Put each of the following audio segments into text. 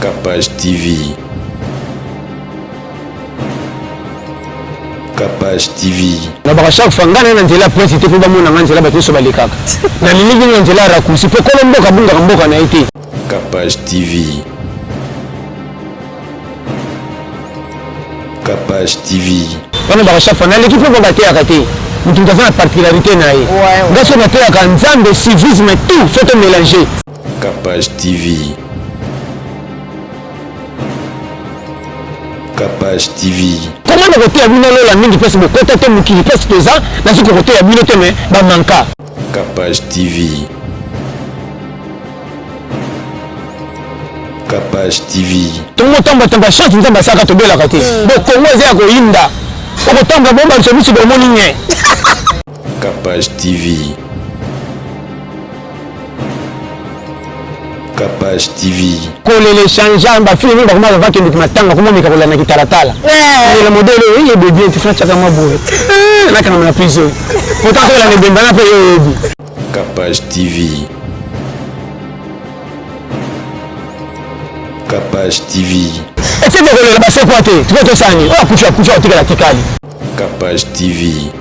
Capage TV. Capage TV. Nabaka chaque fois ngai na nzela prince te mpo bamona ngai nzela bato nyonso balekaka. Nalingi bino na nzela ya raccourci mpo kolo mboka abungaka mboka na ye te. Capage TV. Capage TV. Wana baka chaque fois naleki mpo bateyaka te. Moto moto aza na particularité na ye. Ngai soki nateyaka Nzambe civisme tout faut to mélanger. Capage TV. Capage TV. Comment nakoteya bino lola mingi place bokota te mokili place toza nazoki koteya bino te me bamanka. Capage TV. Capage TV. Tongo tamba tamba chance nzambe asaka tobelaka te. Bo Congo eza ya koyinda. Okotamba bomba biso biso bomoni nye. Capage TV. Capage TV. Kolela echangea ba fille mingi bakoma bakende matanga koma meka kolanda kitalatala. Kolela modèle oyo ye bebien te fana tiaka mwa boye. Nakanga na prise oyo. Pourtant soki elanda ebemba na mpe yo oyebi. Capage TV. Capage TV. Etike kolela basekwa te tiko tosani oyo akufi akufi akotikala tikali. Capage TV.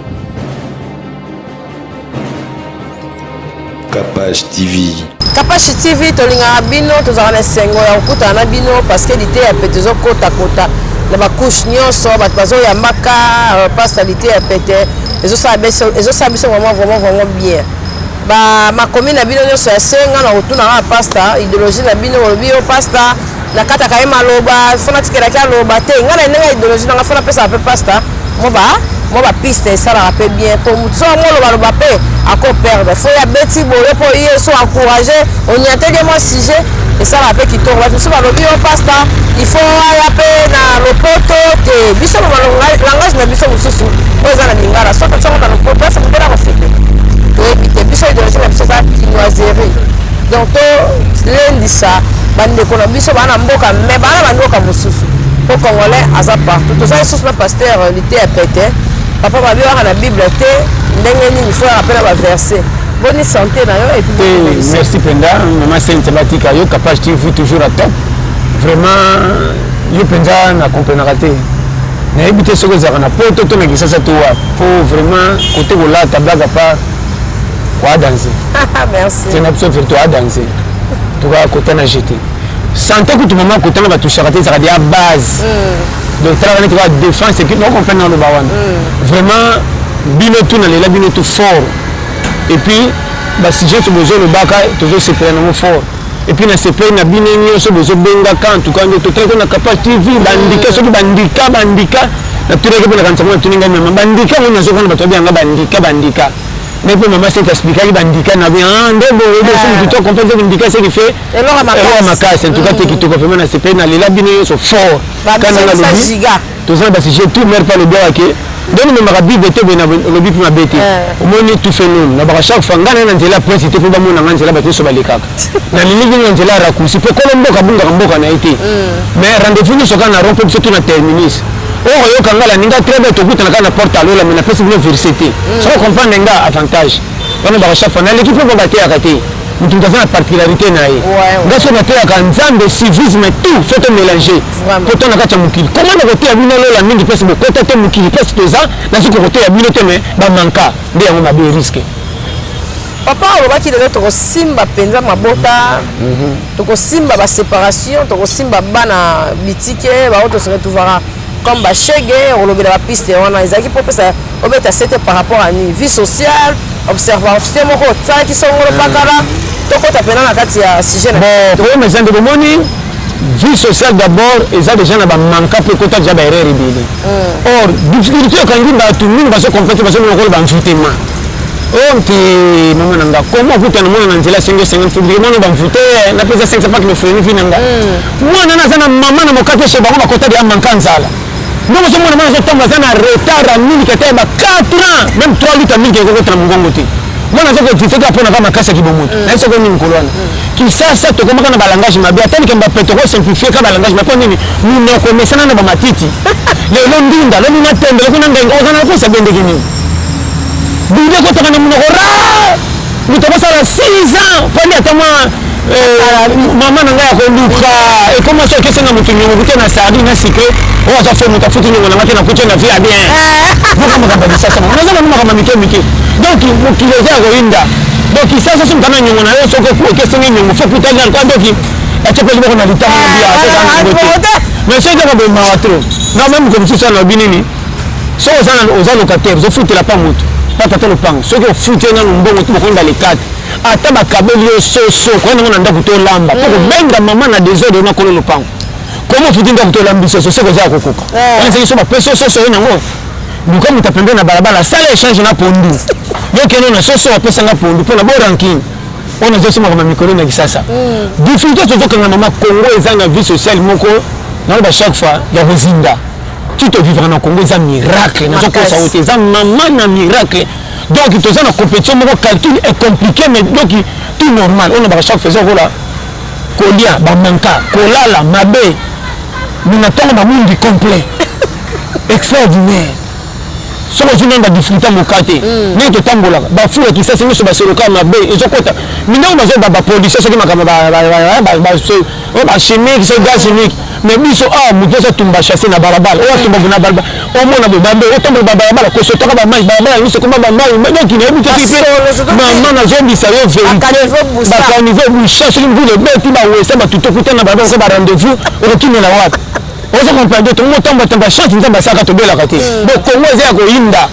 Capage TV. Kapashi TV tolingaka bino, tozalaka na esengo ya kokutana na bino parce que liteya pete ezokotakota na bacouche nyonso, bato bazoyambaka euh, pasta liteya pete ezosala biso vraiment vraiment vraiment bien. Ba makomi na bino nyonso ya se nga na kotuna kaka pasta idéologie na bino olobi yo pasta nakataka ye maloba fo natikelaki aloba te nga na ndenge ya idéologie na nga fo napesaka mpe pasta mwa ba mwa ba piste esalaka mpe bien mpo moto soki amolobaloba mpe ako perdre fo ye abeti boye mpo ye so encourage oniateli ye mwa sujet esalaka mpe kitoko bato mosusu balobi yo pasta il faut aya mpe na lopoto te biso langage na biso mosusu oyo eza na lingala soki totiango na lopoto asa motela kosepela toyebi te biso idéologie na biso eza kinoiserie donc tolendisa bandeko na biso baa na mboka me baa na bandoka mosusu po congolais aza partout toza lisusu na pasteur liteya pete papa babi waka na bible te ndenge nini fo yaka mpe na baverset boni santé na yo et puis hey, merci mpenza mama sente batika yo capage tv toujours à top vraiment yo mpenza na comprenaka te nayebi te soki ozalaka na poto to na kisasa to wapi po vraiment kote kolata blague à part oa danse merci na biso verite oa danse toka kota na jete santé kutu mama kota na batushaka te ezalaka deya base mm. donc talaka neti kaka défense epuis noko comprendre naloba wana mm. vraiment bino tout nalela bino tout fort et puis basujet to bozolobaka tozosepela nango fort et puis nasepeli na bino nyonso bozobengaka en tout cas nde totalaki na Kapage TV bandika soki bandika bandika natunaki mpe nakanisa ngo natuni ngai mama bandika yango nazokana bato babenganga bandika bandika mais mpe mama sente expliquaki bandika na bi ah nde boye boye soki motu comprendre que ndika ce qui fait eloko ya makasi en tout cas te kitoko vraiment nasepeli nalela bino nyonso fort kana nalobi toza na basujet tout mare mpe alobi awa ke ndenge omemaka bible te boye olobi mpe mabe te eh. omoni tout fait nunu nabaka chaque fois ngai na nzela ya prince te mpo bamona ngai nzela bato nyonso balekaka nalingi bino na nzela ya raccourci mpo kolo mboka abungaka mboka na ye te mm. mais rendez-vous nyonso kaka na rond mpo biso to na terminus oyo okoyoka ngai laninga très bien tokutana kaka na porte alola mais napesi bino verset te mm. soki ocomprendre nga avantage wana baka chaque fois naleki mpo bateyaka te moto moto aza na particularité na ye nga soki nateyaka nzambe civisme tout faut to mélanger po to na kati ya mokili comment nakoteya bino lola mingi place bokota te mokili place toza nazoki koteya bino te mais bamanka nde yango mabe risque papa alobaki lelo tokosimba mpenza mabota mhm. tokosimba baséparation tokosimba bana bitike baoyo tose retrouvaka comme bashege olobela bapiste wana ezalaki mpo opesa obeta sete par rapport à nini vie sociale observation moko osalaki songolo pakala tokota mpena na kati ya sujet na bon problème eza nde bomoni vie sociale d'abord eza déjà na bamanka mpo ekota déjà baerreur ebele mm. or difficulté okangi bato mingi bazocomprendre bazomona lokola banvutema oyo oh, nte mama na nga koma okutana mwana na nzela asengi osengi mfubiki mwana banvute napesa 500 paki mefreni vi na nga mm. mwana na aza na mama na mokate chez bango bakota deya manka nzala ndenge ozomona mwana azotambola aza na retard ya miliki ata ya ba 4 ans même 3 litre ya miliki ekokota na mongongo te mwana aza koevite kaka mpona kaka makasi ya kibomoto mm. nayebi soko nini mokolo wana mm. kisasa tokomaka na balangage mabe ata likambo ya peto kosimplifie kaka balangage mabe mpo nini monoko emesana na bamatiti lelo ndunda lobi na tembe lobi na ndenge oza na kosa bendeki nini bide ekotaka na monoko ra moto akosala 6 ans mpo nde ata mwa Mama na ngai ya koluka ekoma soki esenga moto nyongo kuta na sardine na sucre oyo aza fo moto afuti nyongo na ngai te, nakuti na vie ya bien. Moko makambo ya kisasa naza bango, makambo mike mike. Donc mokili eza ya koyinda. Donc kisasa so moto na nyongo na yo, soki okesengi nyongo, fo kutali na kwa ndoki atie mpe liboko na litama na bia eza te. Mais soki kaka boye, mawa trop. Nga même moko mosusu alobi nini? Soki oza locataire, ozofutela pa moto, pa tata lopango, soki ofuti ye nanu mbongo te, bokoyinda le 4. Ata bakabeli yo soso, koya nango na ndako tolamba mpo kobenga mama na désordre na kolo lopango. Koma ofuti ndako, tolambi soso, soki oza ya kokoka wana, ezali so bapesi yo soso oyo nango, luka moto apembeni na balabala, asala échange na pondu. Yo kende na soso, apesanga pondu mpona bo rancune oyo nazosomaka ma mikolo na Kisasa. Difficulté tozokanga, mama, Congo eza na vie sociale moko naloba chaque fois ya kozinda. Ti tovivre na Congo eza miracle, nazokosa yo te, eza mama na miracle. Donc toza na compétition moko, calcul est compliqué, mais donc tout normal. Oyo nabaka chaque fois eza kola kolia bamanka, kolala mabe, mais na ntongo bamundi complet extraordinaire. Soki ozwi nani badifficulté moka te, ndenge totambolaka bafula Kisasi nyonso, basoloka mabe ezokota mindenge, bazoba baproduction, soki makambo bachimique, soki gaz chimique. Mais biso awa, moto nyonso atumba chasse na balabala, oyo atumba na balabala, omona boye bambe otambola babalabala, kosotaka bamai, balabala nyonso ekoma bamai. Donc nayebi te soki mama nazobisa yo vérité, bacaniveau boucha, soki mvula ebeti, bawesa bato tokutana na balabala, ba rendez-vous okokimela wapi? Ozo comprendre? Tongo otambola, chance Nzambe asalaka, tobelaka te. Bo Kongo eza ya koyinda,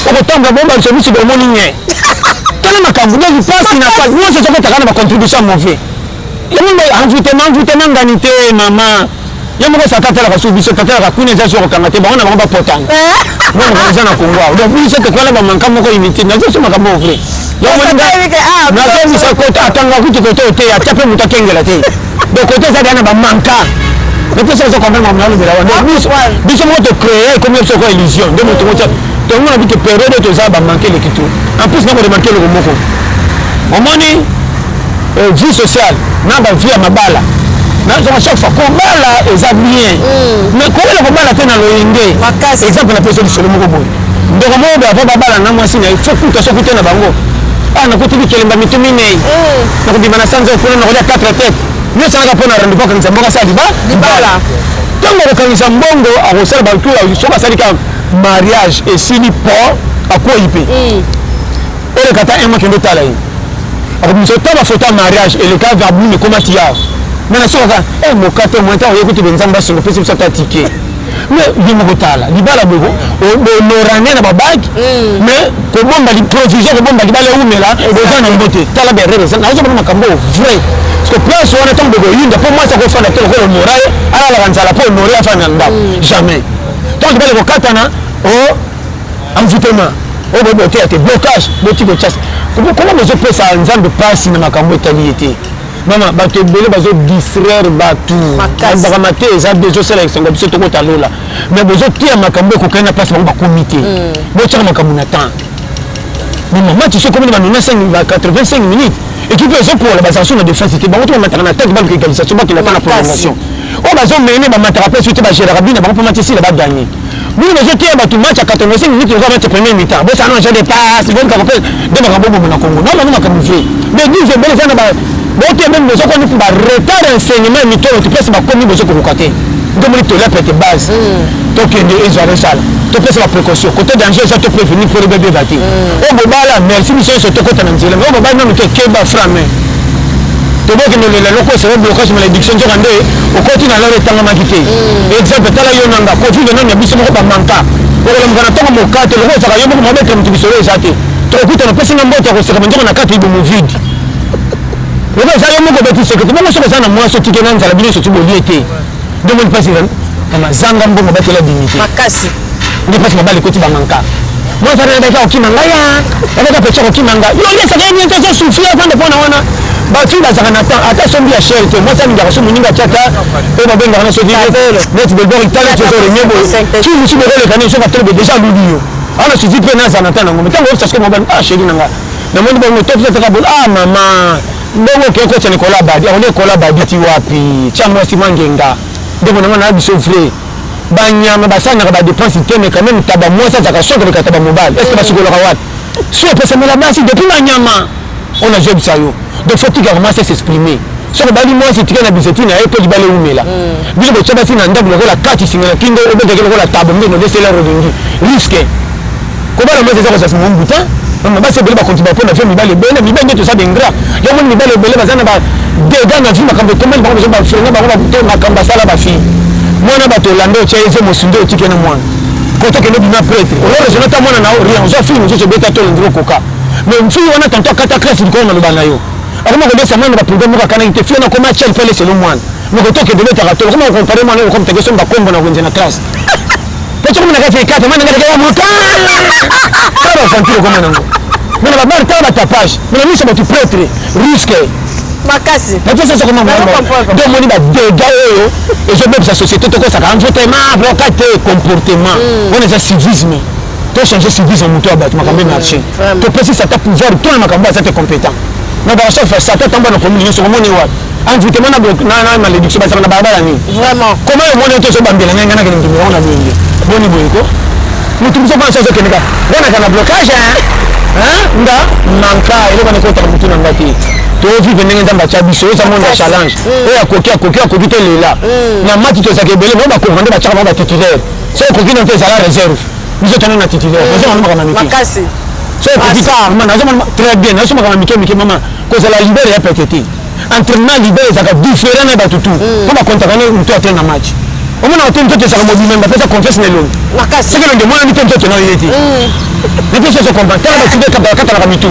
okotambola bo biso biso bomoni nye tala makambo. Donc mpasi na pasi nyonso ezokotaka na bacontribution mauvais yango. Envoûtement, envoûtement ngani te mama, ye moko saka atalaka su biso, tatalaka kuna, eza so kokanga te, bango na bango bapotana ngo eza na Kongo awa. Donc biso tokola bamanka moko inutile, nazoso makambo vrai, nazongisa kota atanga kutu kote ote ata mpe moto akengela te. Donc kote eza deya na bamanka, mpe ozo comprendre makambo nalobela wana. Biso moko tocréer, ekomi biso ko illusion nde moto moko tomona bike période oyo toza bamanke eleki to. En plus nakoremarquer eloko moko, omoni vie sociale na bavie ya mabala, nazonga chaque fois kobala eza bien, mais kobala, kobala te na loyenge. Exemple, napesa lisolo moko boye. Ndeko moko boye, avant babala na mwasi na ye, fo kuta so kuta na bango ah, nakuti bikelemba mitu minei, nakobima na sanza mpona nakolia 4 tête nyonso anaka mpo na rendez-vous, akangisa mbongo, asala libala. Ntango akokangisa mbongo, akosala bato, soki asali kaka mariage esili, po akwei mpe oleka ata un mois, kende otala ye, akobimisa ota bafoto ya mariage eleka abuni, ekoma ti awa. Me na sokaka mokate mo ntango oye kutu Nzambe asunga, opesi biso ata ticket. Mais ye moko tala libala boko bonorane na babage, mais kobomba provision, kobomba libala eumela, oza na yango te. Tala berere, nazobona makambo vrai, parce que place wana ntango bokoyinda mpo mwasi akofanda te lokola honora ye, alalaka nzala mpo honore afanda na ndako, jamais. Ntango libala ekokatana, o envoûtement oyo boyebi oteya te, blocage boti kotiasa koma, bozopesa Nzambe mpasi na makambo etali ye te. Mama, bato ebele bazodistraire bato, balobaka mate eza be ezosala esengo, biso tokota lola, mais bozotia makambo ekokani na place bango bakomi te. Botiaka makambo na temps. Mama, match so ekomi na ba 95, ba 85 minutes, équipe ezopola, bazala so na défense te, bango to bamataka na attaque, baluka égalisation, bakenda ata na prolongation. Oyo bazomene, bamataka mpe te, bagéraka bino bango mpo match esila, baganye. Bino bozoteya bato match ya 85 minutes lokola match ya premier mi-temps, bosala na jeu de passe, bolukaka mpe nde makambo boboma na Congo. Naomano makambo vrai, baeglise ebele eza na boteya meme, bozokomi mpo baretard enseignement ya mitolo te, place bakomi bozokokoka te. Nde moni tolia pete base, tokende ezwa resala, topesa baprécaution côté danger eza, toprévenir mpo ebebeba te. Oyo bobala, merci, biso nyonso tokota na nzela. Mais oyo bobali nanu te, keba frame, tobokende olela eloko osala blocage, malédiction, nzoka nde okoti na loro etangamaki te. Exemple, tala yo nanga kovivre nanu ya biso moko bamanka, okolamuka na ntongo mokate loko ozaka yo moko, mabetela moto lisolo eza te, tokokutana, opesinga mbote ya koseka, nzoka na kati libumu vide loko eza yo moko obeti sekete bongo. Soki oza na mwasi, otike na nzala, bino nyonso bolie te, nde moni mpasi mama zanga mbongo, batela dignité. Makasi. Nde mpasi mabala ekoti bamanka. Mwasi wana yabaki kokima ngai, ya yabaki apecha kokima ngai, yo olesaka ye niente, azosufri, avanda mpona wana. Bafille bazalaka na temps, ata sombi ya cher te, mwasi alingaka so moninga atia ata oyo babengaka na soki neti belbor, tala ti ozorenye boye, ti mosusu bokoleka nini, soki atolobe déjà aluli yo ana sufi mpe nazala na temps nango. Ntango oyebisa soki mobali: "Ah chéri na nga, namoni bongo topesa taka boye." "Ah mama, mbongo oke okotisa Nicolas Badi, akolia Nicolas Badi ti wapi? Tia mwasi mwa ngenga." Ndeko na nga, na biso vrai, banyama basalaka badépense te, mais quand même taba mwasi azalaka soki koleka taba mobali. Est ce que basukolaka wapi? So epesamela basi depuis banyama oyo nazoyebisa yo. Donc faut tikaka mwasi s'exprimer. Soki obali mwasi, tika na biseti na ye mpo libala ewumela. Bino botya basi na ndako lokola kati singa na kingo, obetaki lokola tabo nde nodesela olingi risque. Kobala mwasi eza kozala mombu te. Mama, basi ebele bakontiba mpo na vie mibali ebele, mibali nde toza baingrat. Yo moni mibali ebele baza na ba dégâts na vie, makambo ekomeli bango, bazo bafrena bango te, makambo asala bafille. Mwana bato olanda otya ye ze mosundo, otiki na mwana koto okende obima prêtre, oyo raisonne ata mwana na yo rien, ozwa fille mosusu obeta to olindiri okoka. Mais fille wana tanto akata classe likolo na loba na yo, akoma kolesa mwana na baprogramme moko akanaki te. Fille wana akoma atyel mpe aleselo mwana moko to okende obetaka to okoma kocompare mwana oyo okomutaki osomba kombo na wenze na classe po soki na kati ekata mwana ngaka ya moka tala baventure okoma nango mena babare, tala batapage mena miso bato prêtre risque. Makasi. Bato nyonso okoma nde omoni badégâts oyo ezobebisa société. Tokosaka envoûtement bloka te, comportement wana eza civisme. Tochange civisme, moto ya bato makambo emarché. Topesi sata pouvoir to na makambo aza te compétent na baka. Chaque fois sata tambo na commune nyonso, omoni wapi envoûtement na malédiction bazalaka na balabala nini? Vraiment. Comment omoni oto ozobambela ngai, ngai nakende ndimela ngo na boyenge boni boye ko motu mosu mpona so ozokende ka wanaka na blocage nga manka eloko wana ekotaka motu na nga te. Tovivre ndenge Nzambe atya biso, oyo eza monde ya challenge. Oyo akoki, akoki, akoki te lela na mati. Tozalaka ebele bao bakoka nde batiaka bango batitulaire. So okoki na te, ezala réserve. Biso tona na titulaire, nazomona makambo mike. Makasi. So okoki, nazomona très bien, nazomaka mike mike. Mama, kozala leader ya pete te. Entraînement leader ezalaka différent na bato tu mpo bakontaka ne motu ate na match. Omonaka te nzoto ezalaka mobimba, bapesa confiance na elongi. Makasi. Soki elongi emonani te, nzoto na yo ye te nape soso comprendre. Tala bato bakatalaka mitu,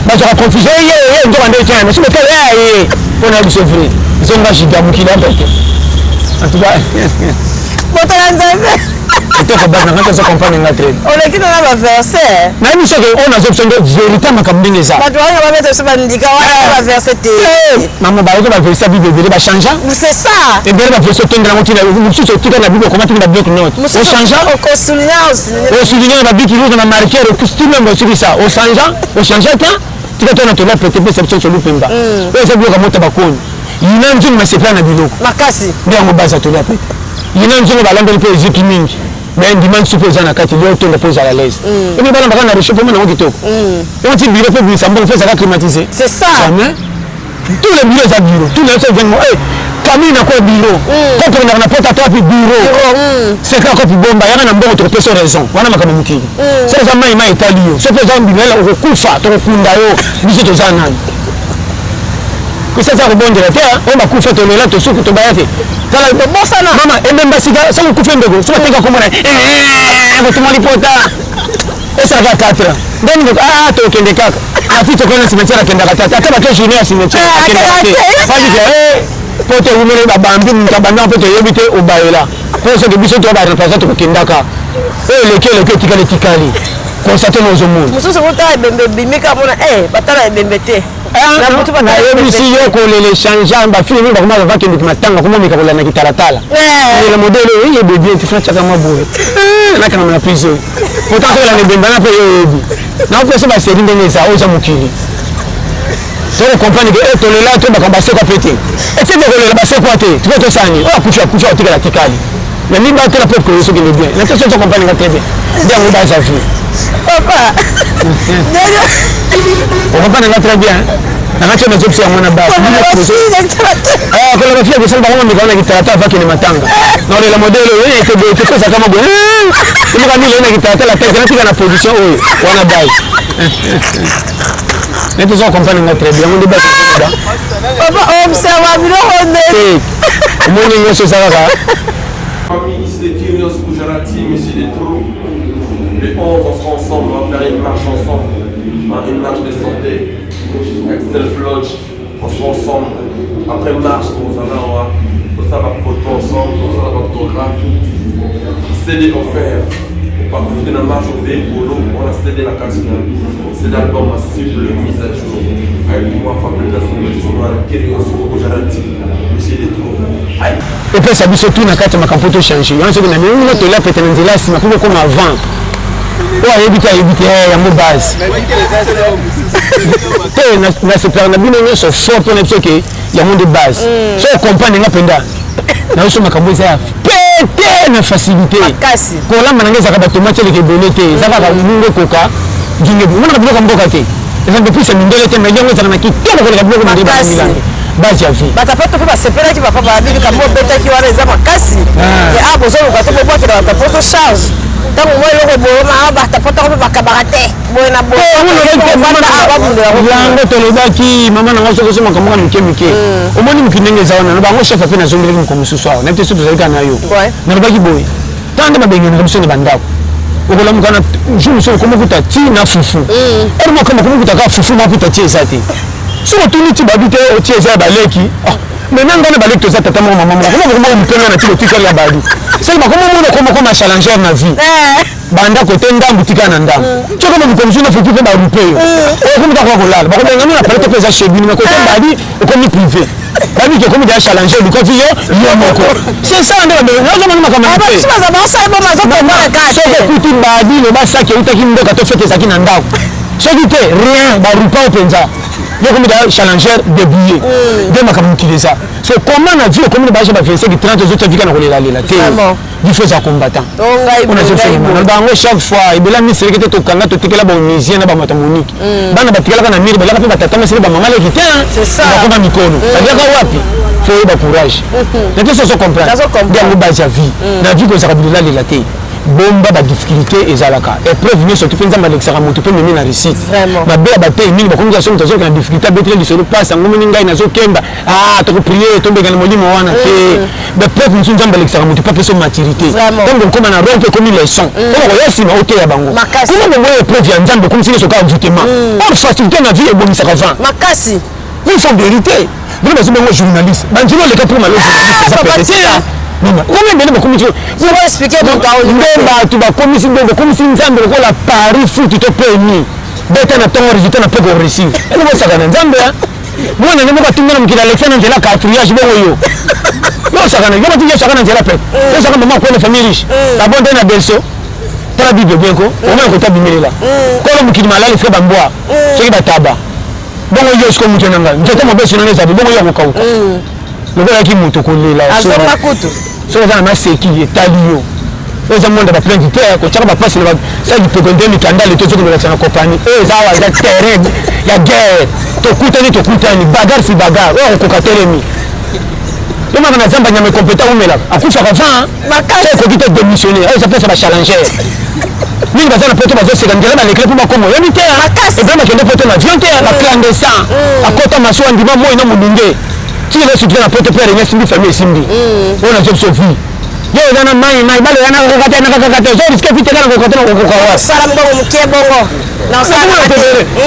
bazwaka confusion ye ye nzoka nde etiana mais soki otala ye mpo na biso vrai zonga giga mokili ya pete en tout cas. Moto na Nzambe. Kitoko base na ngai, tozo comprendre nga très. Oleki na baverset. Nayebi soki oyo nazo biso nde vérité, makambo ndenge eza. Bato wana babeta biso bandika wana baverset te. Mama, bayoki baverset ya Bible ebele bachangea. C'est ça. Ebele baverset otengela yango ntina mosusu otika na Bible, okoma tina babloc note, ochangea. Okosouligne, osouligne. Osouligne na babiki rouge na marqueur, okostime osukisa, ochangea, ochangea te. Tika to na tola pete pesa biso solu pemba oyo eza biloko ya mota bakoni yina nzungu masepela na biloko. Makasi. Nde yango base ya tolia pete yina nzungu balambeli mpe eziki mingi, mais ndima nsupu mpe eza na kati lia otonda mpo ozala l'aise. Epi balambaka na réchaud mpo mona yango kitoko. Yango ti bureau mpo bimisa mbongo mpo ezalaka climatisé. C'est ça. Jamais tous les bureaux eza bureau, tous les nyonso vengo camille na ko bureau ko tokendaka na pota to api bureau seka kopi bomba yaka na mbongo tokopesa raison wana. Makambo mokili soki eza mai mai etali yo, soki eza mbimela okokufa, tokokunda yo. Biso toza nani? Kisa eza kobondela te oyo bakufa tolela tosuki tobaya te. Tala Tobosana. Mama ebemba sika soki okufi ndeko, soki bateka komona kotuma lipota esalaka 4 ans ndeni ah tokende kaka ati tokende na cimetière, akendaka te. Ata bato journée ya cimetière akendaka te. Fadike po te wumeli babambi moto abambi mpe toyebi te obayela mpo soki biso to baremplaçant tokokendaka. Oyo eleki eleki, etikali etikali, constate nozomona. Mosusu kotala ebembe ebimi kaka mona batala ebembe te. Nayebisi yo kolela échange bafille mingi bakoma bakendeki matanga komomeka kolanda kitalatala lela modèle oyo eyebe bien te. Fana tiaka mwa boye nakangama na prise oyo, pourtant soki olanda ebembe wana mpe yo oyebi naopesa baseri ndenge eza. Oyo eza mokili, toko comprendre ke tolela to makambo basekwa mpe te, excepte kolela basekwa te. Tiko tosani oyo akufi akufi, atikala tikali, mais mibatela mpo koyo soki nde bien na te. Soki comprendre nga très bien, nde yango baza vie. Papa. Ocomprendre nga très bien, nanga ti nazobisa yango na base kola bafille kosala bango mameka wana kitalatala vakende matanga naolela modèle oyo ete boye te kozaka ma boye emoka mile na kitalatala te natika na position oyo wana base neti oza comprendre nga très bien, yango nde base. Papa, observa biloko nde. Omoni nyonso eza kaka. Famille, c'est Kyrios Gujarati, monsieur des trous. Le 11, on sera ensemble, on va faire une marche ensemble. Hein, une marche de santé. Avec Self-Lodge, on sera ensemble. Après marche, on va on va photo ensemble, on va autographe. CD offert. On va profiter de la marche au boulot, on a CD la carte. C'est l'album ma cible mise à jour. Avec moi, fabrication de Kyrios Gujarati, monsieur des trous. Aïe. Epesa biso tu na kati ya makambo tochange wana. Soki na mingi tolia pete na nzela ya nsima mpo kokoma avant oyo ayebi te, ayebi te yango base te. Nasepelaka na bino nyonso fort mpona biso ke yango nde base. So ocomprendre nga mpenza na biso, makambo eza ya pete na facilité. Makasi. Kolamba na ngai ezalaka batomate eleka ebele te, eza kaka mungu ekoka ndinge. Omonaka biloko ya mboka te, eza mpe plus ya mindele te, mais yango ezalaka na kitoko koleka biloko mindele. Makasi. Bamilangi. Base ya vie. Bato poto mpe basepelaki, papa, babi likambo obetaki wana eza makasi. Ah, bozoluka te bobwakela bato poto charge. Ntango mwa eloko eboyoma, bato poto mpe bakabaka te boye na boye. Yango tolobaki, mama nanga, soki oso makambo kaka mike mike, omoni mokili ndenge eza wana. Na bango chef ape nazongelaki moko mosusu awa, nayebi te so tozali kaka na yo. Nalobaki boye: ntango nde babengenaka biso na bandako, okolamuka na jour mosusu, okomokuta ti na fufu ere moko, okomokuta kaka fufu, makuta ti eza te. Soki otuni, ti babi te, oti eza ya baleki. Maintenant ngai na baleki toza tata moko, mama moko. Koma kokoma mopenga na ti kotikali ya bali, soki bakomomona okoma challenger na vie, banda kote ndambu, tika na ndambu. Soki omo mokonzi na fufu mpe barupe yo, okomi kaka kolala, bakobengani na palete mpe eza chez bino. Mais kote mbali okomi privé, babiki okomi deya challenger, oluka vie yo yo moko. C'est ça nde nazomona makambo. Soki okuti badi, loba saki eutaki mboka to fete ezalaki na ndako. Soki te, rien, barupa o mpenza, yo okomi deya challenger débrouillé. Nde makambo mokili eza. So comment na vie okomi na baage ba 25, 30, ozotia vika na kolelalela te? Il faut eza combattant. Naloba yango chaque fois. Ebela miseleke te, tokanga totikela baonisien na bamata monike. Bana batikalaka na mire, balaka mpe batata mesele, bamama leki te, bakoma mikolo, baliaka wapi? Faut oyeba courage na te, so ozo comprendre. Nde yango base ya vie. Na vie kozalaka bilelalela te, bomba badifficulté ezalaka, épreuve nyonso te mpe Nzambe alekisaka moto mpe memi na réussite. Mabe ya batei mingi bakomi so moto azoyoka na difficulté, abeteli lisolo mpasi yango, moni ngai nazokemba, tokoprie, tobengana molimo wana te. Bapreuve mosusu Nzambe alekisaka moto mpe apesa maturité. Ntango okóma na role mpe ekomi leçon oyo koya nsima, oteya bango. Kuna boboya épreuve ya Nzambe, okomisi nyonso kaka envoûtement. Or facilité na vie ebomisaka vin. Makasi. Il faut vérité. Bino bazo bango journaliste, banzela oleka mpo malo journaliste eza pete. Komi ebele bakomisi nde bato bakomisi nde bakomisi Nzambe lokola pari foot to pemi beta na ntongo, résultat na mpe koréussir. Elo bosaka na Nzambe, mwana nde moko atunga na mokili, alexa na nzela cafriage. Bongo yo yosaka na yo batiki, yosaka na nzela pete, yosaka mama akwene, famille riche, babonde na berceau. Tala Bible bien ko omona kota bimelela kolo mokili malali esika bambwa soki bataba. Bongo yo siko moto na ngai, nzoto mobeso nanga ezali bongo, yo akokauka lokola yaki moto kolela. Azonga kutu. Soki oza na maseki, etali yo. Oyo eza monde ya baplainte te, kotiaka bapasi na basala lipeko nde mikanda leto ezoki kolakisa na kompani. Oyo eza awa eza terrain ya guerre. Tokutani, tokutani, bagarre si bagarre, oyo akokoka telemi. Yomaka na zamba, nyama ekompeta umelaka, akufaka van so ekoki te démissionner. Oyo eza place ya bachallenger mingi baza na poto, bazoseka nzela, balekele mpo bakongo oyebi te. Ebele bakende poto na avion te, baclandestin, akota masuwa, ndima moi na molunge, tikela esutuka na poto mpe arenya esimbi, famille esimbi. Oyo nazo biso vie, yo oza na mai mai baloya na kokoka te, na kaka te, ozo risque vie te, kaka kokoka te, na kokoka wa. Sala mbongo moke bongo.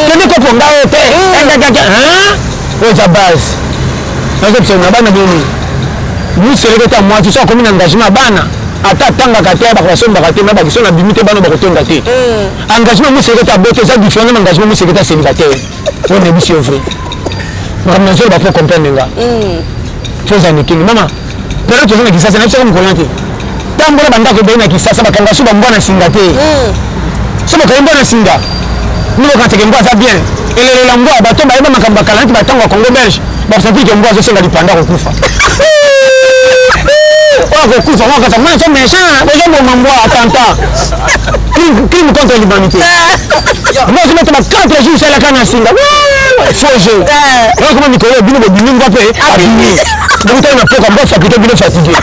Kende koponga oyo te, oyo eza base. Nazo biso na bana bino miseleke ta mwasi so akomi na engagement ya bana, ata atangaka te, bako basombaka te, me bakiso na bimi te, bana bakotonda te. Engagement miseleke ta bote eza différent na engagement miseleke ta célibataire. Oyo nayebi si yo vrai, makambo nazoloba po comprendre nga. Faut ozala mikili, mama. Période toza na Kisasa, nayebisaka mokolo te, tambola bandako ebele na Kisasa, bakanga so bambwa na singa te. So bakangi mbwa na singa, nde bokanisaka mbwa aza bien. Elelela mbwa, bato bayeba makambo bakala neti batango ya Congo belge, bakosentir ke mbwa azosenga lipanda, akokufa. Oyo akokufa ngo akata mwana so méchant, bozoboma mbwa, attentat, crime contre l'humanité. Mbwa azobeta ba 4 jours, esalaka na singa, faux jeu. Oyo koma mikolo bino bobimi, mbwa mpe abimi, bokutani na poka, mbwa faculté, bino fatigué.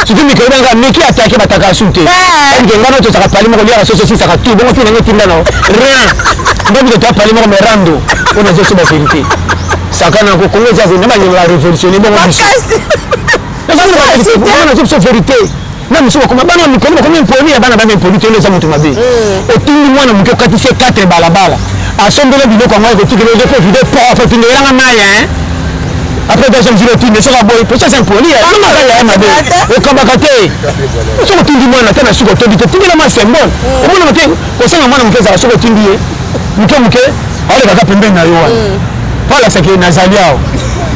Surtout mikolo banga miki atake, bataka su te ke ngana tozaka pali moko, liaka soso, osisaka tout bongo tina ngo etinda na rien. Mbabike toa pali moko merando. Oyo nazoso ba vérité, sakana ko Kongo eza na balinga révolutionner bongo biso nazo biso vérité. Na mosusu bakoma bana ya mikolo, bakomi impoli ya bana, bana impoli te. Eza moto mabe. Otindi mwana moke, okatisi ye 4 balabala, asombeli biloko yango, akotikela ozo mpe vide prof, otindelanga mai. Après deuxième jour otindi, soki aboyi, po eza impoli ya mabe, okabaka te. Soki otindi mwana te na suka, otondi te, tindela mwa symbole. Omonaka te kosenga mwana moke ezala. Soki otindi ye moke moke, aolekaka pembeni na yo wana po alakisaki nazali awa,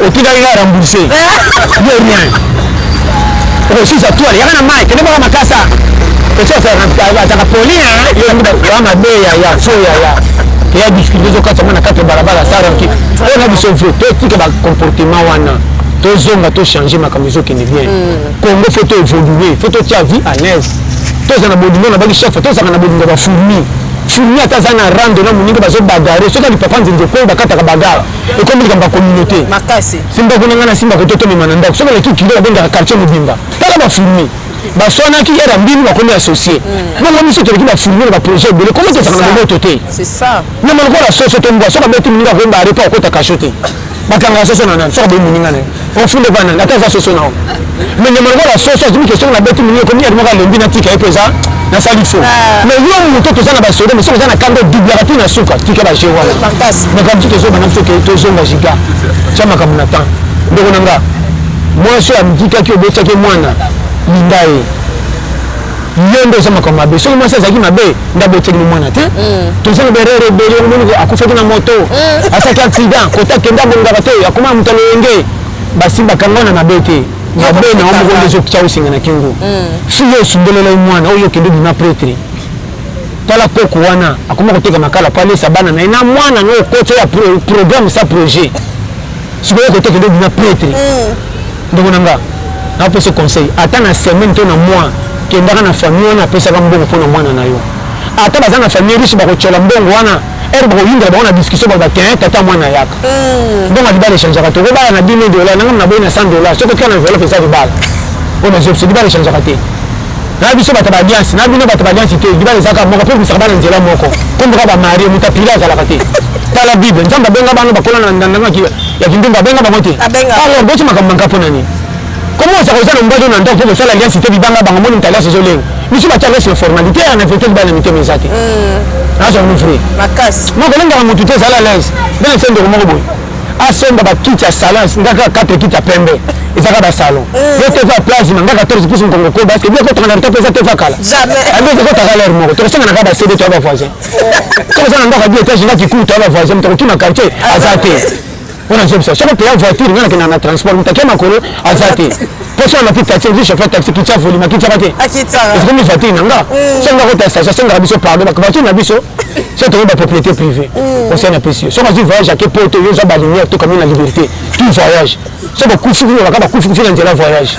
otindaki nga rembourse yo rien. Okosisa toile yaka na mai, kende baka makasa esi azalaka poli ya mabe yaya fo yaya eya difficulté, ezokatisa mwana kati ya balabala saranki. Oyo na biso vrai, totika bacomportement wana, tozonga, tochange makambo, ezokende bien. Congo faut toévolue, faut totia vie à l'aise, tozala na bolingo na baki chef, tozalaka na bolingo ya bafourmi. Fourmi ata aza na rando na moninga bazo bagarre, soki ali papa nzenze okoyo bakataka bagarre, ekomi likambo ya communauté. Makasi. Simba kuna nga na simba koto tomema na ndako, soki aleki kilo babengaka quartier mobimba. Tala ba fourmi baswanaki yera mbini bakomi associe. Bongo biso toleki ba fourmi na ba projet ebele, comment tozalaka na boboto te? C'est ça. Nyama lokola soso to mbwa, soki abeti moninga akoyeba are mpo akota kasho te. Bakangaka soso na nani? Soki aboyi moninga na ye ofunde pa nani? Ata aza soso na yo, mais nyama lokola soso azwi question na beti moninga ekomi yadi moko alembi natika ye mpo eza nasali faux. Mais yo moto toza na basoda, mais soki oza na kanda odublaka ti na suka, tika ba jeu wana. Makambo mosusu tozobanda biso ke tozonga giga tia makambo na temps. Ndeko na nga mwasi oyo amikikaki obotiaki mwana, linga ye. Yo nde oza makambo mabe. Soki mwasi azalaki mabe nde abotiaki no mwana te. Toza na berere ebele, omoni akufaki na moto, asalaki accident, kota akende abongaka te, akoma moto aloyenge, basimbaka ngo na mabe te. Mabe na yo moko nde ezokitya osinga na kingo. Soki osundolela ye mwana oyo okende obima pretre, tala koko wana akoma koteka makala po alesa bana na ye na mwana na okoti ya programme sa projet. Sikoyo okoti okende obima pretre. Ndeko na nga, napesa conseil, ata na semaine to na mois, kendaka na famille wana apesaka mbongo mpona mwana na yo. Ata baza na famille riche, bakotyola mbongo wana ere bakoyindela bango na discussion, baloba te tata mwana yaka. Mbongo ya libala echangeaka te. Okobala na 10 000 $, nanga naboyi na 100 $, soki otika na enveloppe eza libala. Oyo nazwi biso libala echangeaka te. Na biso bato ba alliance, na bino bato ba alliance te, libala ezalaka moko mpo bisaka bana nzela moko. Komboka ba marie, moto apila azalaka te. Tala Bible, Nzambe abenga bana bakola na ndandanga ya kindumba, abenga bango te. Alors boti makambo manka mpo na nini? Comment ozaka oza na mobali na ndako mpo kosala alliance te, bibanga bango moni moto alliance ezolenga. Biso batia alliance na formalité, na vérité libala na mitema eza te. Nazwa no vrai. Makasi. Moko olengaka motu te, ezala à l'aise. Ndenge se ndeko moko boye asomba bakiti ya salon, ngaka 4 kiti ya pembe ezaka basalon. Yo te va plasma ngaka 14 pouces mokongo ko parce que bien kotanga na mpe eza te va kala. Jamais. Ande kotaka l'air moko tokosenga na kaka ba CD to ya ba voisin. Soki oza na ndako ya bi étage nga kikulu to ya ba voisin, moto akokima quartier aza te. Mpona nzobisa soki opeya voiture nga nakenda na transport, moto akia makolo aza te. Mpo soki amati taxi, ozwi chauffeur taxi kitya volume akitiaka te, ekomi voiture na nga. Soki nga kota station asengaka biso pardon, voiture na biso soki tokomi ba propriété privée. Conseil na pesi yo, soki azwi voyage ake poto, yo ozwa balumière to komi na liberté tout voyage. Soki okufi kufi, baka bakufi kufi na nzela voyage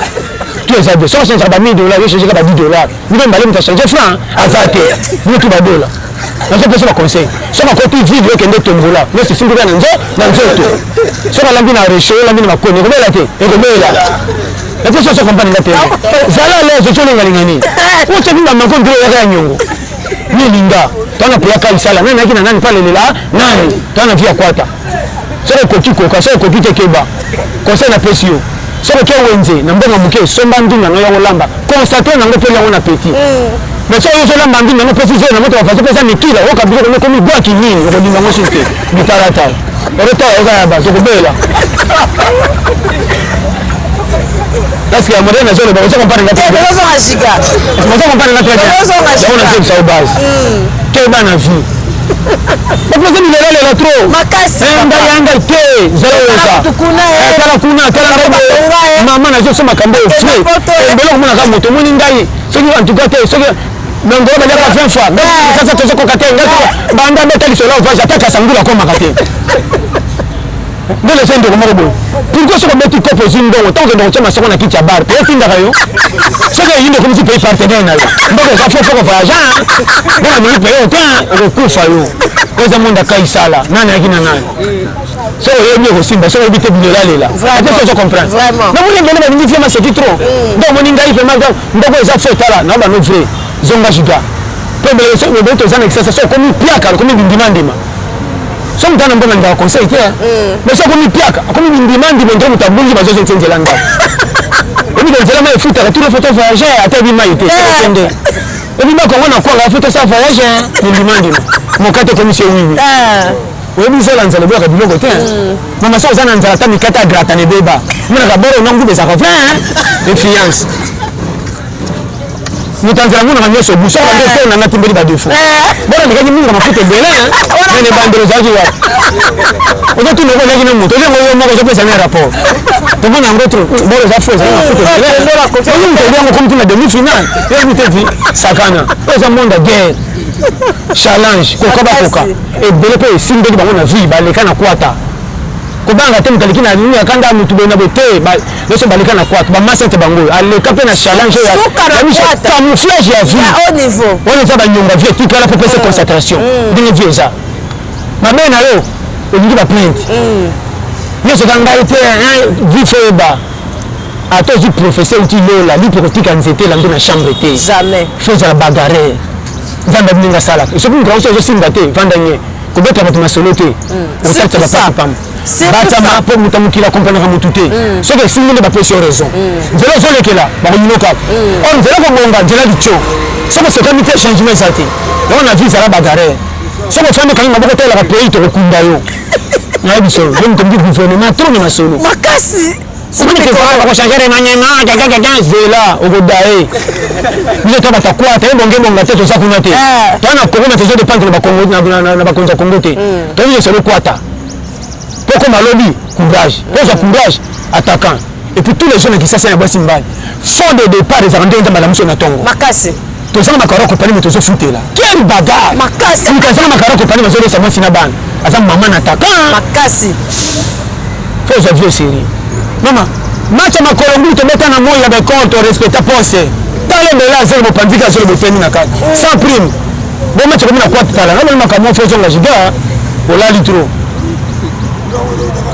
tout eza bien. Soki ochangeaka ba 1000 $, yo changeka ba 10 $, bino mbale moto achange franc aza te, bino tu badola. Nazopesa ba conseil, soki akoti ville okende tombola nyonso esimbi kaka na nzoto. Soki alambi na rechaud, olambi na makoni, ekobela te, ekobela ete soso comprendre nga te. Zala à l'aise, ozolengalenga nini? Otiaki bamako ndire oyaka ya nyongo nilinga twana peyaka isala nani ayaki na nani mpo alelela nani twana vi ya kwata. Soki okoki koka, soki okoki te keba. Conseil napesi yo, soki oke wenze na mbongo moke, somba ndinga na yo ya kolamba, consacre nango mpe yango na petit. Mais soki ozolamba ndinga yango mpesi zelo na moto bafaso mpe eza mikila oyoka biloko ngo ekomi bwaki nini, okolinga ngo susu te. Bitalatala okotala oza ya bato okobela parce que ya modèle nazoloba, oza comprendre nga? Oza comprendre nga? Yango nazobisa yo base, keba na vie, bapoze bilelalela trop. Makasi. Ngai ya ngai te, zala oza tala kuna, tala ngai mama nazoso makambo oyo frais ebele okomonaka moto omoni ngai soki en tout cas te, soki nangolo baliaka 20 fois ngai sasa tozokoka te. Ngai banda beta lisolo ovage ata kasangula akomaka te. Ndenge eza ndeko moko boye, pourquoi soki obeti kopo ozwi mbongo, ntango okende kotia masoko na kiti ya bar pe etindaka yo, soki eyindi okomisi pays partenaire na yo, mbongo eza fo foko voyage bongo amemi paye yo te, okokufa yo. Oyo eza monde akaisala nani ayaki na nani. Soki oyebi ekosimba, soki oyebi te bilelalela ate soki ozo comprendre. Namoni ebele balingi vie maseki trop. Nde omoni ngai vraiment ndako eza fo etala na bano vrai zonga juda mpo ebele toza na kisasa. Soki okomi piaka, okomi bindimandima. So moto ana mbongo alingaka conseil te, mais so akomi piaka, akomi bindimandima, nde moto abungi bazozongisa nzela ndako. Oyebi nzela mai efutaka tuna foto voyage ata yebi mai te okende oyebi bakongo na kwanga foto sa voyage bindimandima mokate ekomisi ewiwi. Oyebi zola nzala eboyaka biloko te. Mama, so oza na nzala, ata mikate agrata na ebeba, omonaka boro na nguba ezalaka vrai influence. Moto ya nzala amonaka nyonso bu soki bande to nanga timbeli badefo bona alekaki mingi na mafuta ebele mene bandelo ozalaki wapi? Ozotuna oko oleki na moto ozengo yo moko ozopesa na rapport tomona yango trop boro eza fo ezali mafuta ebele oyi moto obi yango komi tina demi final yoyebi te vi sakana. Oyo eza monde ya guerre, challenge, koka bakoka ebele mpe esimbeli bango na vie baleka na kwata. Kobanga te moto aleki na nini akanda ya motu boye na boye te. Nyonso baleka na kwata bamasa ete bango oyo aleka mpe na challenge oyo ya camouflage ya vie wana eza banyonga vie etikala mpo pesa concentration ndenge vie eza mabe na yo olingi baplainte nyonso eza ngai te. Vie faut oyeba ata ozwi professeur uti lola lipe kotika nzete elando na chambre te. Jamais. Faut ozala bagarre. Nzambe abi ndenge asalaka. Soki moto yango ozosimba te, vanda nye, kobeta bato masolo te, osalisa bapasi pamba. Batama mpo moto mokili akomprenaka motu te. Soki esimbi nde bapesi yo raison. Nzela ozolekela bakoyino kaka or nzela kobonga nzela litio. Soki osekami te, changement eza te. Yango na vie ezala bagarre. Soki ofandi okangi maboko otalelaka pays, tokokunda yo. Nayebi solo yo moto moki gouvernement trop na masolo. Makasi. Bakochange remaniement gagagaga, zela okodaye. Biso to bato akwata ebonga ebonga te, toza kuna te. Toza na Kongo, mais tozo dépendre na bakonzi ya Kongo te. Toyebi solo kwata mpo koma lobi courage, mpo ozwa courage attaquant. Et puis tous les jeunes ya Kisasa ya bwasi mbali, fond de départ ezalaka ndenge Nzambe alamusi na ntongo. Makasi. Toza na makaro kopani, moto ozofutela quelle bagarre. Makasi. Moto aza na makaro kopani, bazolesa mwasi na bana, aza mama na attaquant. Makasi. Faut ozwa vie sérieux. Mama, match ya makolo ngulu tobeta na moi ya baekole, torespecta poste. Tala ebele azolo bopanziki, azolo bopemi na kati sans prime. Bo match ekomi na kwate. Tala ngamoni makambo, faut ozonga giga, olali trop.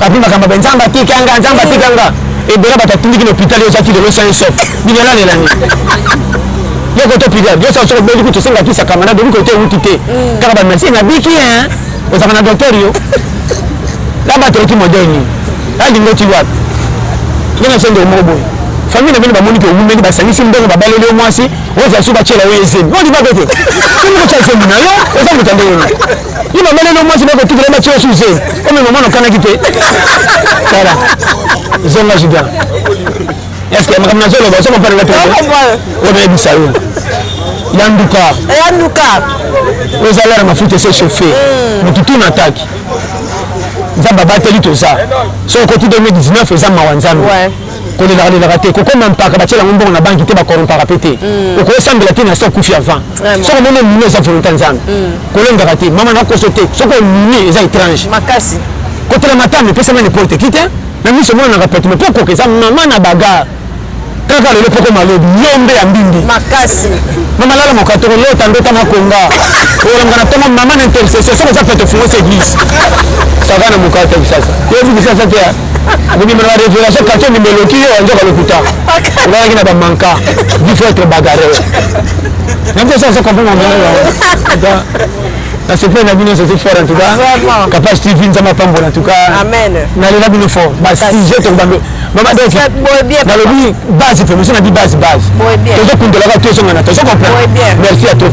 Apres makambo ya Nzambe atikanga, Nzambe atikanga, ebele bato atindiki na hôpital. Yo ozaki lelo sain sauf, binelalelani yo kote hôpital. Yo soki obeli kutu osenga kisa camarade, obi kote ewuti te kaka bamerci nabiki. Ozalaka na docteur yo la bato oki modèle nini? Alingi oti wapi? Ndenge so ndeko moko boye, famille na bino bamoni ke owumeli, basangisi mbongo, babaleli yo mwasi, ozala so batiela yo ezemi, ondimaka te. Soki kotya zemi na yo, oza moto ya ndenge nini? Yo babaleli yo mwasi, bakotikela batia yo su zemi ome mama nokanaki te. Tala, zonga juda. Est ce que makambo nazoloba ozo comprendre nga te? Oyo nayebisa yo, yanduka. Yanduka. Ozala na mafuta ese chauffe motu tu na ataki. Nzambe abateli, toza soki okoti 2019 eza mawa. Nzambe kolelaka lelaka te, kokoma mpaka batiela yango mbongo na banki te, bakorompaka mpe te. Okosambela te na so okufi avant. Soki omoni omimi, eza volonté Nzambe. Kolengaka te, mama, nakoso te. Soki omimi, eza étrange. Makasi. Kotela matama epesama n'importe qui te na miso omonanaka pete, mais mpo koka eza mama na bagarre kaka lelo poko malobi yombe ya mbimbi. Makasi. Mama, lala mokatoko, lota ndota makonga, olanga na ntongo mama na intercession. Soki oza pete, ofungosi église sava na mokate Kisasa. Yobi Kisasa te, obima na barévélation quartier ndimba eloki yo anzoka lokuta olalaki na bamanka. Il faut être bagarreur na biso. Oza comprendre na sepeli na bino, c'est fort en tout cas. Capage TV, Nzambe apambola en tout cas. Amen. Nalela bino fort. Basujet tokobambe mama, donc nalobi base formation na bi base base tozokundelaka, tozongana, tozo comprendre. Merci à toi.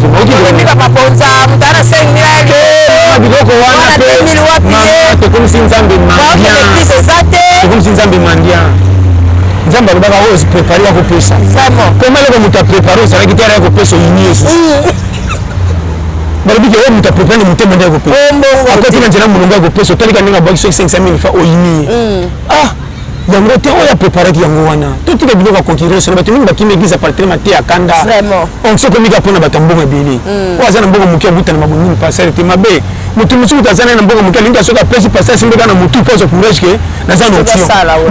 Biloko wana mpe tokomisi Nzambe mendiant, tokomisi Nzambe mendiant. Nzambe alobaka oyo prépare ya kopesa. Koma eloko moto aprépare ozalaki te ya kopesa, oyini Yesu. Balobi ke oyo moto aprépare na motema nde ya kopesa, akoti na nzela molongo ya kopesa. Otalika ndenge abwaki soki 500 000 fa, oyini ye. Ah, yango te oyo apreparaki yango wana. Totika biloko ya concurrence na bato mingi bakimi église apartenema te ya kanda. Onction komika mpona bato ya mbongo ebele. Oyo aza na mbongo moke abutana mabonini pasteur te mabe. Motu mosusu aza na mbongo moke alingi soki apesi pasteur asimbi kaka na motu mpo azwa courage ke naza na option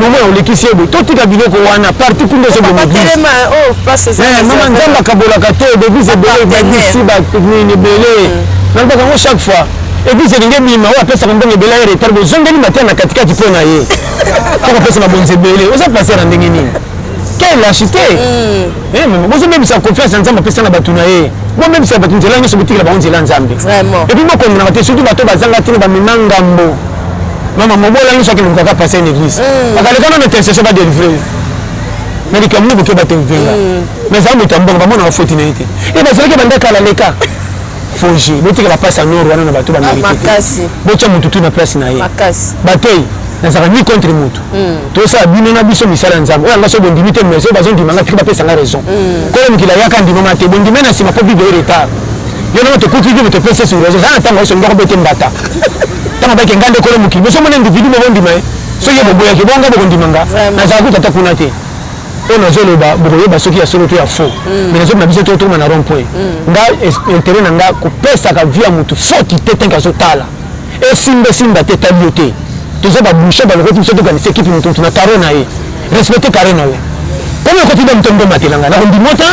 momo ya olekisi ye boye. Totika biloko wana, parti kuna ezoboma église. Mama, Nzambe akabolaka te. Baeglise ebele, babisi banini ebele, nalobaka yango chaque fois. Église elingi ebima, oyo apesaka mbongo ebele aye retard, bozongeli mateya na katikati mpo na ye mpo kopesa mabonzi ebele. Oza pasteur na ndenge nini? Quelle lâcheté! Bozobebisa confiance ya Nzambe apesa na bato na ye. Bomebisa bato nzela nyonso, botikela bango nzela Nzambe. Et puis bokondanaka te, surtout bato bazanga ntina bamema ngambo. Mama, mobola nyonso akende kaka passer une église, akaleka nano intercession, badélivre na likambo nini boke batenvenga. Mais ezala moto ya mbongo, bamonaka foti na ye te. E bazalaki banda kala leka foge. Botika bapasi ya nord wana na bato bamérite te. Botya motu tu na place na ye. Batei nazalaka ni contre motu, tosala bino na biso misala ya Nzambe. Oyo anga so bondimi te, mais oyo bazondima nga, tika bapesa nga raison. Kolo mokili ayaka ndimama te, bondime na nsima mpo Bible oyo retard. Yo nanga tokuti Bible, topesi sur raison. Eza na ntango oyo ndako bete mbata, ntango bake nga nde kolo mokili. Bosomona individu mo bondima ye, soki ye boboyaki bonga bokondima nga. Nazala kuta ata kuna te. Oyo nazoloba bokoyeba soki ya solo to ya faux, mais nazobima biso tokoma na rond point. Nga intérêt na nga kopesaka vie ya motu foti te, tenke azotala esimba esimba te, etali yo te. Toza ba bouchons balokoti biso tokanisa ekipe moto moto na carré na ye. Respecte carré na yo. Comme okoti ba moto ndo matela nga nakondima ota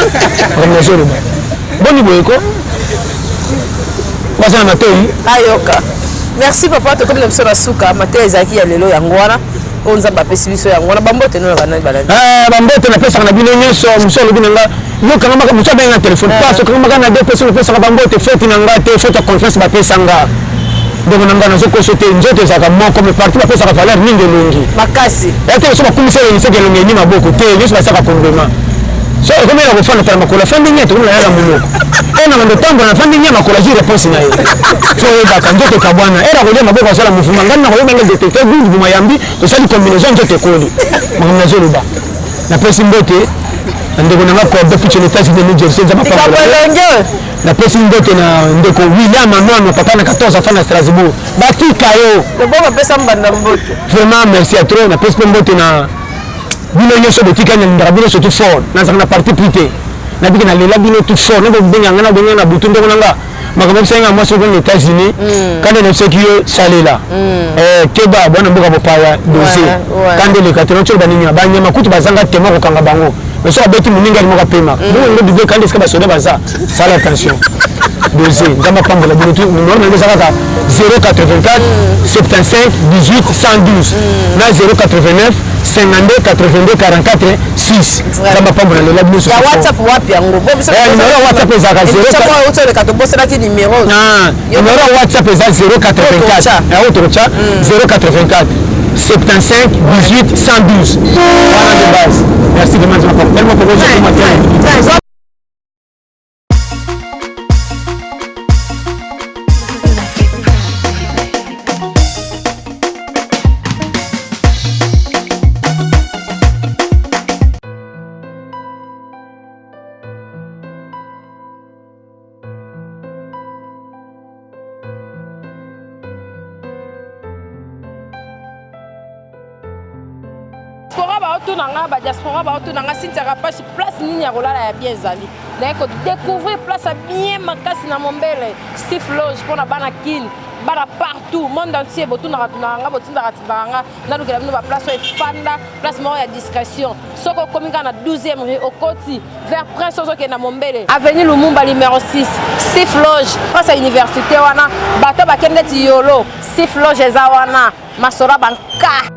makambo nazoloba. Boni boye ko? Baza na matoyi. Ayoka. Merci papa, tokomi na biso na suka. Mateya ezalaki ya lelo yango wana. Oyo Nzambe apesi biso yango wana. Bambote no na banani balandi. Eh, bambote napesaka na bino nyonso. Mosu alobi na nga yo kangamaka, mosu abenga na telefone paso kangamaka na deux personnes opesaka bambote. Faute na nga te, faute ya confiance bapesa nga. Ndeko na nga nazokoso te, nzoto ezalaka moko mais parti bapesaka valeur mingi elongi makasi. Ya te so bakumisa elongi seke elongi eni maboko te, nyonso basaka kongwema. So ekomi na kofanda tala makolo afandi nye, tokomi na yala monoko oyo na bando tambola nafandi nye makolo azwi réponse na ye. So oyebaka nzoto ekabwana era kolia maboko asala mouvement ngai nakoyeba nge détecteur gudu buma yambi tosali combinaison nzoto ekoli. Makambo nazoloba napesi mbote na ndeko na nga Cordo Picho na États-Unis New Jersey, Nzambe apambola. Napesi mbote na ndeko William Anwano, papa na 14 enfants na Strasbourg. Batika yo. Lobo bapesa mbanda mbote. Vraiment merci à trop. Napesi mpe mbote na bino nyonso botikali, nalingaka bino surtout fort. Nazalaka na parti pris te. Nabiki nalela bino tout fort. Nakobenga nga nabenga na butu ndeko na nga. Makambo ebisaki nga mwasi okende États-Unis. Kande nayebisaki yo salela. Keba bwana mboka bopaya dose. Kande eleka te natiola banini banyama kutu bazanga tema kokanga bango. Mais soki abeti moninga ali moko apema. Bongo ngo bible kande esika basoda baza. Sala attention. Dose Nzambe apambola bino tout. Numéro na eza kaka 084 75 18 112 na 089 52 82 44 6. Nzambe apambola lela bino. Ya WhatsApp wapi yango? Bo biso numéro ya WhatsApp ezalaka 0 otoleka tobosanaki numéro. Numéro ya WhatsApp eza 084 yango tokotya 084 75 18 112. Wana de base. Merci vraiment. Tellement pour vous. Diaspora baotuna nga, badiaspora baotuna nga, Cynthia Kapashi, place nini ya kolala ya bien ezali? Naye kodécouvrir place ya bien makasi na Mombele, Sif Loge, mpona bana Kin, bana partout monde entier. Botunaka tunaka nga, botindaka tindaka nga nalukela bino baplace oyo efanda, place moko ya discrétion. Soki okomi kaka na 12e rue, okoti vers Prince, ozokende na Mombele, avenue Lumumba numéro 6, Sif Loge, face ya université wana. Bato bakende neti yolo, Sif Loge eza wana. Masolo banka.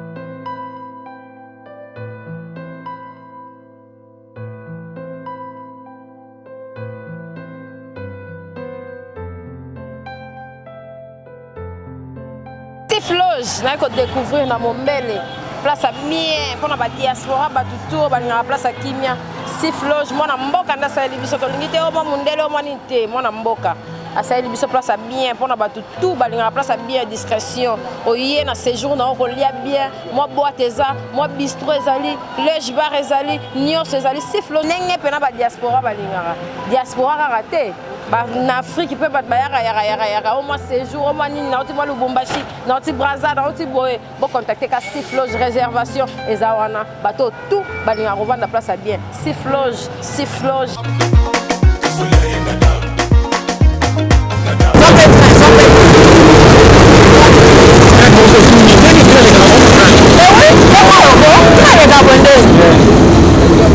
Sif Loge naye kodécouvrir na Mombele, place ya bien mpona badiaspora, bato tour balingaka place ya kimia. Sif Loge, mwana mboka nde asaleli biso. Tolingi te omwa mondele omwa nini te, mwana mboka asaleli biso place ya bien mpona bato tout balingaka place ya bien, discrétion. Oye na séjour na yo kolia bien, mwa boîte eza, mwa bistro ezali, loge bar ezali, nyonso ezali. Sif Loge ndenge mpena badiaspora balingaka. Diaspora kaka te, na Afrique mpe bato bayaka yaka yaka yaka o mwa séjour o mwa nini, nauti mwa Lubumbashi, nauti Braza, nauti boye. Bocontacte ka Sif Loge, réservation eza wana. Bato tout balingaka kovanda place ya bien, Sif Loge, Sif Loge.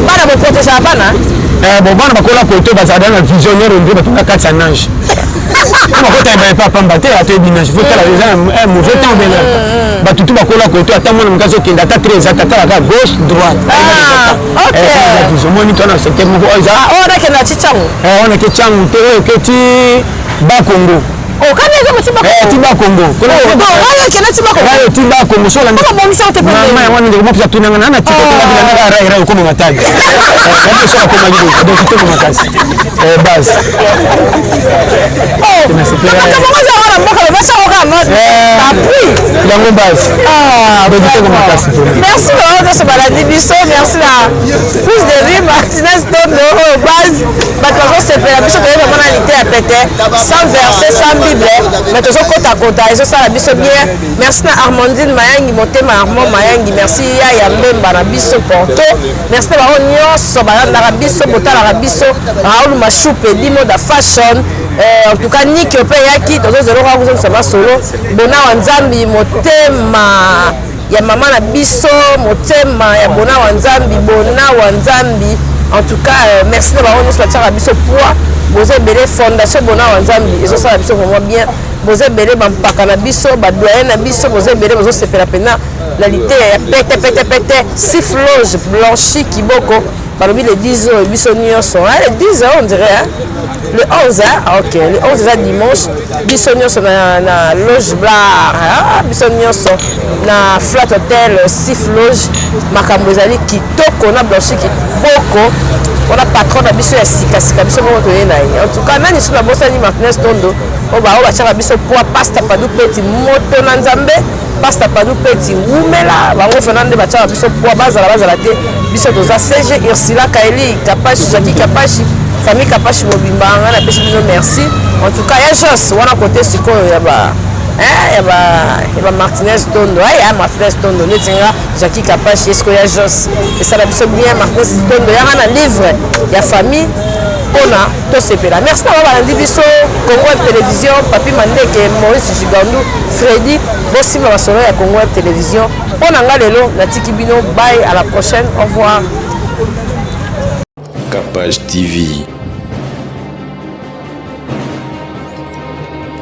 Bana boprotegeaka bana. Bon, bana bakola koto bazala na visionnaire ondire batonga kati ya nage. Bakota ebale pa pamba te, atoyebi nage. Faut tala eza un mauvais temps bena. Bato tu bakola koto, ata mwana moto azokende ata tre eza, tatalaka gauche droite. Omoni to na secteur moko oyo eza oyo nakende na Tshangu. Wana ke Tshangu te, oyo ke ti Bakongo. Okani eza moti. Ti Bakongo. Oyo ekende ti Bakongo. Oyo ti Bakongo so olandi. Obongisa te. Mama yango wana ndeko mopesa tunanga na tika tonga rai rai okoma Matadi na biso akomaki donc kitoko makasi base. Makambo eza wana mboka babasako kaka appui. Yango base donc kitoko makasi. Merci bango nyonso balandi biso. Merci na plus de vie Martinez Tondo oyo base. Bato bazosepela biso toyebi bango na lite ya pete, sans verset, sans bible, mais tozokotakota, ezosala biso bien. Merci na Armandine Mayangi, motema Armand Mayangi. Merci ya Mbemba na biso Porto. Merci na bango nyonso balandaka biso, botalaka biso. Raoul Mashupe, Limoda Fashion. En tout cas, Niki mpe eyaki, tozozela kaka kozongisa masolo. Bona wa Nzambi, motema ya mama na biso, motema ya Bona wa Nzambi, Bona wa Nzambi. En tout cas, merci na bango nyonso batiaka biso poids. Boza ebele, fondation Bona wa Nzambi ezosala biso vraiment bien. Boza ebele, bampaka na biso, badoyen na biso, boza ebele, bozosepela mpena na liteya ya pete pete pete. Sif Loge, Blanchi Kiboko, balobi le 10 oyo biso nyonso, hein, le 10, on dirait, hein? Le 11, hein? Ah, ok, le 11 eza dimanche. Biso nyonso na loge bar, ah, biso nyonso na Flat Hotel Sif Loge. Makambo ezali kitoko na Blanchi Kiboko wana, patron na biso ya sikasika, biso moko toye na ye. En tout cas, nani so nabosani? Martinez Tondo, oyo bao batiaka biso poids. Pasta Padu Peti, moto na Nzambe. Pasta Padu Peti, wumela. Bango fana nde batiaka biso poids. Bazala bazala te, biso toza. CG Ursula Kaeli Kapashi, Jaki Kapashi, famille Kapashi mobimba, ngai napesi bino merci. En tout cas, ya Jos wana kote sikoyo ya ba, eh, ya ba Martinez Tondo, aya Martinez Tondo neti nga Jaki Kapashi esiko ya Jos esala biso bien. Martinez Tondo yanga na livre ya famille mpona tosepela. Merci na balandi biso, Congo Web Télévision, Papi Mandeke, Maurice Gigandu, Fredi, bosimba masolo ya Congo Web Télévision. Mpo na nga lelo natiki bino. Bye, à la prochaine, au revoir. Capage TV.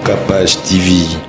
Capage TV.